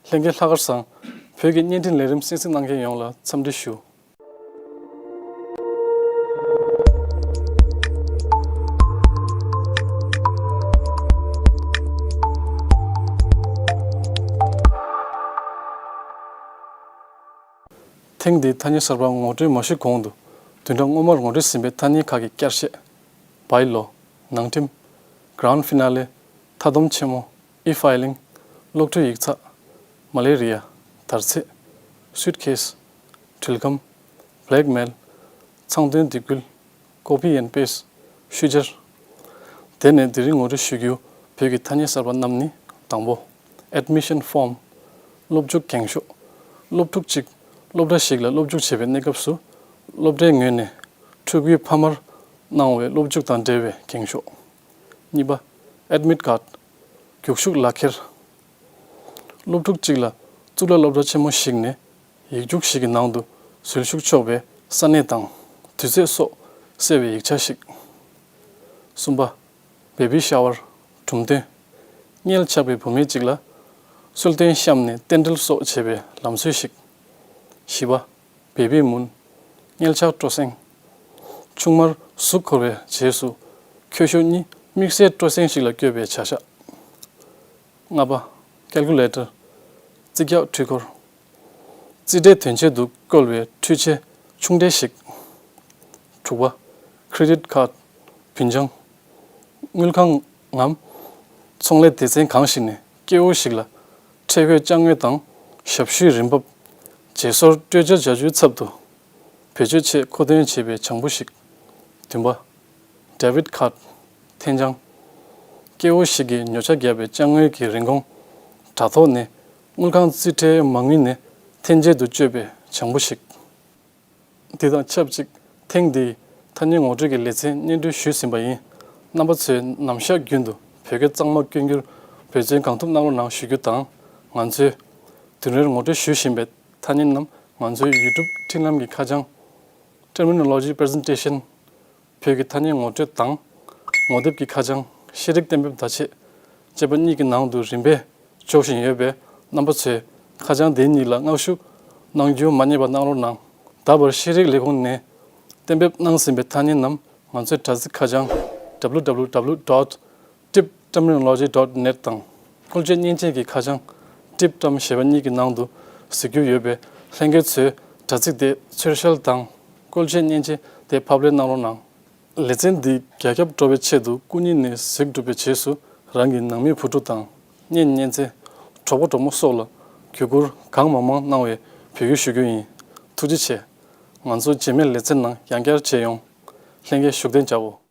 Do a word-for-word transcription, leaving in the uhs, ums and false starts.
ལྷན་རྒྱས་ལྷག་དཀར་བཟང་། བོད་ཀྱི་བརྙན་འཕྲིན་ལས་རིམ་གསན་གཟིགས་གནང་མཁན་ཡོངས་ལ་འཚམས་འདྲི་ཞུ། ཐེངས་འདིའི་ཐ་སྙད་གསར་པ་ངོ་སྤྲོད་མ་ཞུས་གོང་དུ། བདུན་ཕྲག་སྔོན་མར་ངོ་སྤྲོད་ཟིན་པའི་ཐ་སྙད་ཁག་གི་བསྐྱར་བཤད། བའི་ལོ། ནང་ཁྲིམས། Grand Finale། མཐའ་སྡོམ་ཆེན་མོ། E-filing། གློག་འཕྲུལ་ཡིག་ཚགས། མ་ལེ་རི་ཡ། དར་ཚད། Suitcase། འཕྲུལ་ཁམས། Blackmail། ཚང་དོན་སྡིགས་སྐུལ། Copy and paste། ཤུལ་སྦྱར། དེ་ནས་དེ་རིང་ངོ་སྤྲོད་ཞུ་རྒྱུ་བོད་ཀྱི་ཐ་སྙད་གསར་པ་རྣམས་ནི། དང་པོ། Admission form། སློབ་འཇུག་འགེངས་ཤོག་སློབ་ཕྲུག་ཅིག་སློབ་གྲྭ་ཞིག་ལ་སློབ་འཇུག་བྱེད་པའི་གནས་སྐབས་སུ། སློབ་གྲྭའི་ངོས་ནས་ཕྲུ་གུའི་ཕ་མར་གནང་བའི་སློབ་འཇུག་དང་འབྲེལ་བའི་འགེངས་ཤོག་གཉིས་པ། Admit card། རྒྱུགས་ཤུགས་ལག་ཁྱེར། སློབ་ཕྲུག་ཅིག་ལ་གཙུག་ལག་སློབ་གྲྭ་ཆེན་མོ་ཞིག་ནས་ཡིག་རྒྱུགས་ཤིག་གི་ནང་དུ་འཛུལ་ཞུགས་ཆོག་པའི་ས་གནས་དང་དུས་ཚོད་སོགས་གསལ་བའི་ཡིག་ཆ་ཞིག་གསུམ་པ། Baby shower། གྲུམ་འདོན། མངལ་ཆགས་པའི་བུད་མེད་ཅིག་ལ་གསོལ་སྟོན་བཤམས་ནས་རྟེན་འབྲེལ་སོགས་བྱེད་པའི་ལམ་སྲོལ་ཞིག་བཞི་པ། Baby moon། མངལ་ཆགས་སྤྲོ་གསེང་། ཆུང་མར་གཟུགས་འཁོར་བའི་རྗེས་སུ་ཁྱོ་ཤུག་གཉིས་དམིགས་བསལ་སྤྲོ་གསེང་ཞིག་ལ་བསྐྱོད་པའི་བྱ་གཞག་ལྔ་པ། Calculator། རྩིས་རྒྱག་འཕྲུལ་འཁོར། རྩིས་ཁྲའི་དོན་ཆེད་དུ་བཀོལ་བའི་འཕྲུལ་ཆས་ཆུང་གྲས་ཤིག་དྲུག་པ། Credit card། བུན་ཆང་། དངུལ་ཁང་ངམ་ཚོང་ལས་སྡེ་ཚན་གང་ཞིག་ནས་སྐྱེ་བོ་ཞིག་ལ་ཁྲལ་དགོས་ཅ་དངོས་དང་ཞབས་ཞུའི་རིན་འབབ། བརྗེ་སོར་སྤྲོད་འཇལ་བྱ་རྒྱུའི་ཚབ་ཏུ་བེད་སྤྱོད་ཆེད་མཁོ་འདོན་བྱེད་པའི་བྱང་བུ་ཞིག་བདུན་པ། Debit card། འཐེན་བྱང་། སྐྱེ་བོ་ཞིག་གིས་ཉོ་ཆ་བརྒྱབ་པའི་ཅ་དངོས་ཀྱི་རིན་གོང་དྲ་ཐོག་ནས་དངུལ་ཁང་རྩིས་ཁྲའི་མ་དངུལ་ནས་འཐེན་འབྱེད་དུ་སྤྱོད་པའི་བྱང་བུ་ཞིག་དེ་དང་ཆབས་ཅིག་ཐེངས་འདིའི་ཐ་སྙད་ངོ་སྤྲོད་ཀྱི་ལེ་ཚན་སྙན་སྒྲོན་ཞུས་ཟིན་པ་ཡིན། རྣམ་པ་ཚོས་ནམ་ཞག་རྒྱུན་དུ་བོད་སྐད་གཙང་མ་སྐྱོན་རྒྱུར་འབད་བརྩོན་གང་ཐུབ་གནང་རོགས་གནང་ཞུ་རྒྱུ་དང་། ང་ཚོས་དུས་རེར་ངོ་སྤྲོད་ཞུ་བཞིན་པའི་ཐ་སྙད་རྣམས་ང་ཚོའི་YouTube་འཕྲིན་ལམ་གྱི་ཁ་བྱང་Terminology Presentation། བོད་ཀྱི་ཐ་སྙད་ངོ་སྤྲོད་དང་། ངོ་དེབ་ཀྱི་ཁ་བྱང་ཤེས་རིག་གཏན་འབེབས་བརྡ་ཆད་ཅེས་པ་གཉིས་ཀྱི་ནང་དུ་རིམ་པས་འཇོག་བཞིན་ཡོད་པས། རྣམ་པ་ཚོས་ཁ་བྱང་དེ་གཉིས་ལ་མངགས་ཞུ་གནང་རྒྱུ་མ་བསྙེལ་བ་གནང་རོགས་གནང་། ད་བར་ཤེས་རིག་ལས་ཁུངས་ནས་གཏན་འབེབས་གནང་ཟིན་པའི་ཐ་སྙད་རྣམས་ང་ཚོའི་དྲ་ཚིགས་ཁ་བྱང་W W W dot tibterminology dot net དང་བཀོལ་སྤྱོད་མཉེན་ཆས་ཀྱི་ཁ་བྱང་Tibterm ཞེས་པ་གཉིས་ཀྱི་ནང་དུ་གཟིགས་རྒྱུ་ཡོད་པས། ལྷན་རྒྱས་ཚོས་དྲ་ཚིགས་དེ་འཚོལ་བཤེར་དང་བཀོལ་སྤྱོད་མཉེན་ཆས་དེ་ཕབ་ལེན་གནང་རོགས་གནང་། ལེ་ཚན་འདི་རྒྱ་ཁྱབ་འགྲོ་བའི་ཆེད་དུ་སྐུ་ཉིད་ནས་གཟིགས་གྲུབ་པའི་རྗེས་སུ་རང་གི་ནང་མི་བུ་ཕྲུག་དང་གཉེན་ཉེ་ཚན། གྲོགས་པོ་གྲོགས་མོ་སོགས་ལ་བརྒྱུད་བསྐུར་གང་མང་མང་གནང་བའི་འབོད་སྐུལ་ཞུ་རྒྱུ་ཡིན། ཐུགས་རྗེ་ཆེ། ང་ཚོ་རྗེས་མའི་ལེ་ཚན་ནང་ཡང་བསྐྱར་མཇལ་ཡོང་། ལྷན་རྒྱས་བཞུགས་གདན་འཇགས་འོ།